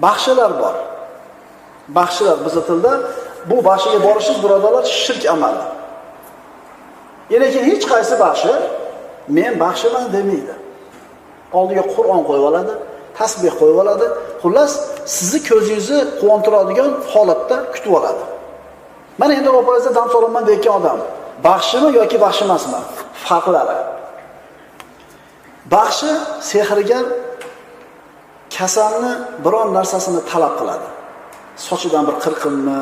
Baxshilar bor. Baxshilar bizning tilda bu baxshiga borishingiz birodarlar shirk amali. Lekin hech qaysi baxshi men baxshiman demaydi. Oldiga Qur'on qo'yib oladi, tasbih qo'yib oladi. Xullas, sizni ko'zingizni quvontiradigan holatda kutib oladi. Mana endi ro'paringizda dam solaman deyotgan odam baxshimi yoki baxshi emasmi? Farqlari. Baxshi sehrgar kasalni biron narsasini talab qiladi. Sochidan bir qirqimmi,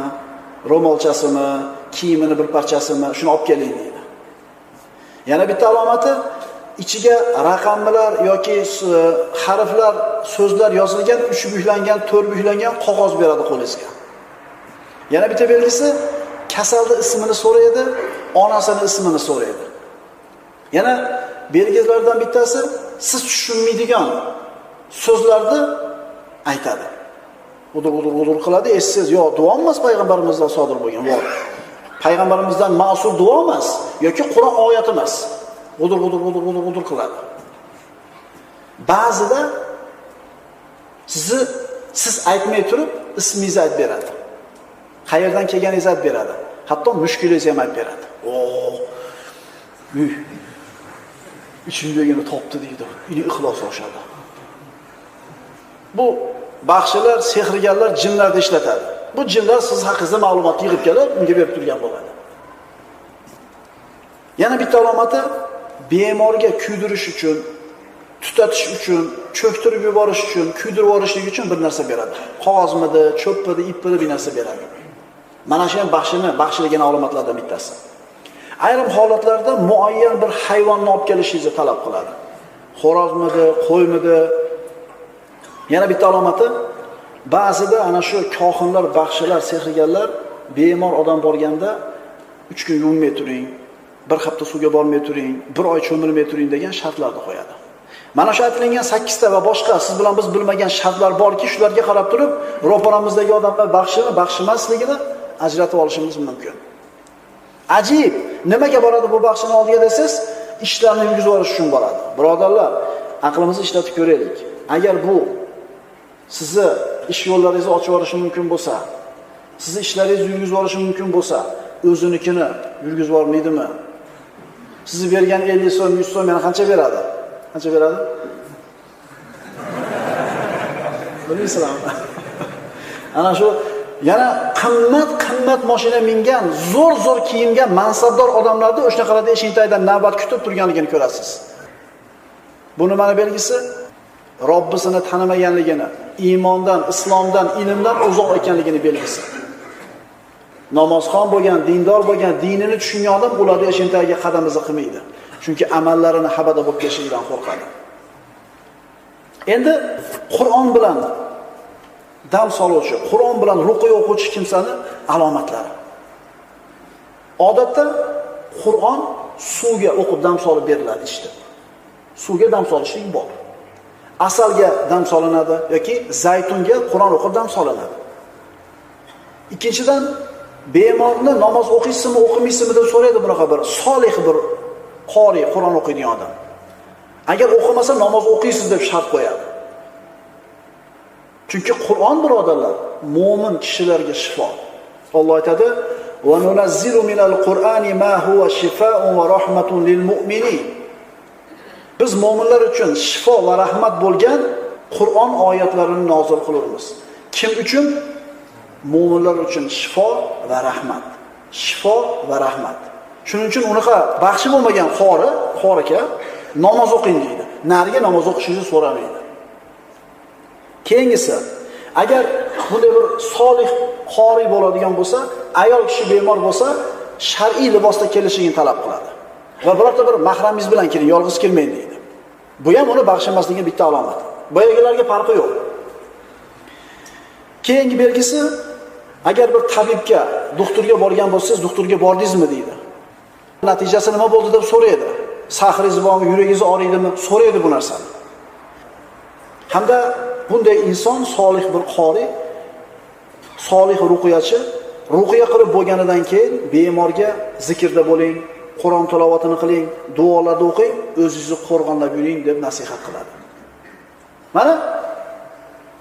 ro'molchasimi, kiyimini bir parchasimi, shuni olib keling deydi. Yana bitta alomati ichiga raqamlar yoki harflar, so'zlar yozilgan, 3 buklangan, 4 buklangan qog'oz beradi qo'lingizga. Yana bitta belgisi kasalning ismini so'raydi, onasini ismini so'raydi. Yana belgilardan bittasi siz tushunmaydigan so'zlarni aytadi. Udur-udur qiladi, esiz yo duo emas payg'ambarimizdan sodir bo'lgan. Yo'q. Payg'ambarimizdan ma'sur duo emas yoki Qur'on oyati emas. Udur-udur qiladi. Ba'zida sizni siz aytmay turib ismingizni aytib beradi. Qayerdan kelganingizni aytib beradi. Hatto mushkulingizni ham aytib beradi. Oh. Ichimdagini topdi deydi. Ini ixlos oshadi. Bu baxshilar, sehrgarlar jinlarni ishlatadi. Bu jinlar siz haqingizda ma'lumot yig'ib kelib, unga berib turgan bo'ladi. Yana bitta alomati bemorga kuydirish uchun, tutatish uchun, cho'ktirib yuborish uchun, kuydirib yuborishlik uchun bir narsa beradi. Qog'ozmidi, cho'pmidi, ipmidi bir narsa beradi. Mana shu ham baxshini, baxshiligini alomatlardan bittasi. Ayrim holatlarda muayyan bir hayvonni olib kelishingizni talab qiladi. Xo'rozmidi, qo'ymidi. Yana bitta alomati ba'zida ana shu kohinlar, baxshilar, sehrgarlar bemor odam borganda 3 kun yuvinmay turing, bir hafta suvga bormay turing, bir oy cho'milmay turing degan shartlarni qo'yadi. Mana shu aytilgan 8 ta va boshqa siz bilan biz bilmagan shartlar borki, shularga qarab turib, ro'paramizdagi odamlar baxshimi, baxshi emasligini ajratib olishimiz mumkin. Ajib, nimaga boradi bu baxshini oldiga desiz, ishlarni yurgizib yuborish uchun boradi. Birodarlar, aqlimizni ishlatib ko'raylik. Agar bu sizni ish yo'llaringizni ochib yuborishi mumkin bo'lsa, sizni ishlaringizni yurgizib yuborishi mumkin bo'lsa, o'zinikini yurgizib yubormaydimi? Sizni bergan 50 so'm, 100 so'm yana qancha beradi? Qancha beradi? Bilmaysizlarmi? Ana shu yana qimmat mashina mingan, zo'r kiyingan mansabdor odamlarni o'shanaqalarda eshik tagidan navbat kutib turganligini ko'rasiz. Bu nimani belgisi? Robbisini tanimaganligini, iymondan, islomdan, ilmdan uzoq ekanligini belgisi. Namozxon bo'lgan, dindor bo'lgan, dinini tushungan odam ularni eshik tagiga qadamizni qilmaydi. Chunki amallarini habada bo'lib ketishidan qo'rqadi. Endi Qur'on bilan dam soluvchi, Qur'on bilan ruqya o'quvchi kimsani alomatlari. Odatda Qur'on suvga o'qib dam solib beriladi ishda. Suvga dam solishlik bor. Asalga dam solinadi yoki zaytunga Qur'on o'qib dam solinadi. Ikkinchidan bemorni namoz o'qiysizmi, o'qimaysizmi deb so'raydi bunaqa bir solih bir qori Qur'on o'qiydigan odam. Agar o'qimasa namoz o'qiysiz deb shart qo'yadi. Chunki Qur'on birodarlar mo'min kishilarga shifo. Alloh aytadi: "Va nunazzilu minal Qur'ani ma huwa shifaa'un va rahmatun lil mu'minin." Biz mo'minlar uchun shifo va rahmat bo'lgan Qur'on oyatlarini nozil qilamiz. Kim uchun? Mo'minlar uchun shifo va rahmat. Shifo va rahmat. Shuning uchun unaqa baxshi bo'lmagan qori, qori aka namoz o'qing deydi. Nariga namoz o'qishingizni so'ramaydi. Keyingisi, agar bunday bir solih qori bo'ladigan bo'lsa, ayol kishi bemor bo'lsa, shar'iy libosda kelishini talab qiladi. Va birorta bir mahramingiz bilan keling, yolg'iz kelmang deydi. Bu ham uni baxshi emasligining bitta alomati. Boyagilarga farqi yo'q. Keyingi belgisi, agar bir tabibga, doktorga borgan bo'lsangiz, doktorga bordingizmi deydi. Natijasi nima bo'ldi deb so'raydi. Sahringiz bormi, yuragingiz og'riydimi? So'raydi bu narsani. Hamda bunday inson solih bir qori, solih ruqyachi, ruqya qilib bo'lganidan keyin bemorga zikrda bo'ling, Qur'on tilovatini qiling, duolarni o'qing, o'zingizni qo'rg'onlab yuring deb nasihat qiladi. Mana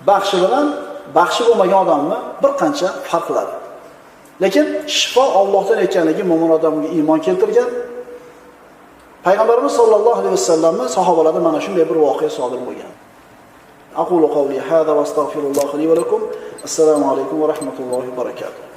baxshi bilan baxshi bo'lmagan odamni bir qancha farqlari. Lekin shifo Allohdan ekanligi mo'min odamga iymon keltirgan. Payg'ambarimiz sollallohu alayhi vasallamning sahobalarida mana shunday bir voqea sodir bo'lgan. Aqulu qawli hada va astagfirulloh li va lakum. Assalomu alaykum va rahmatullohi va barakatuh.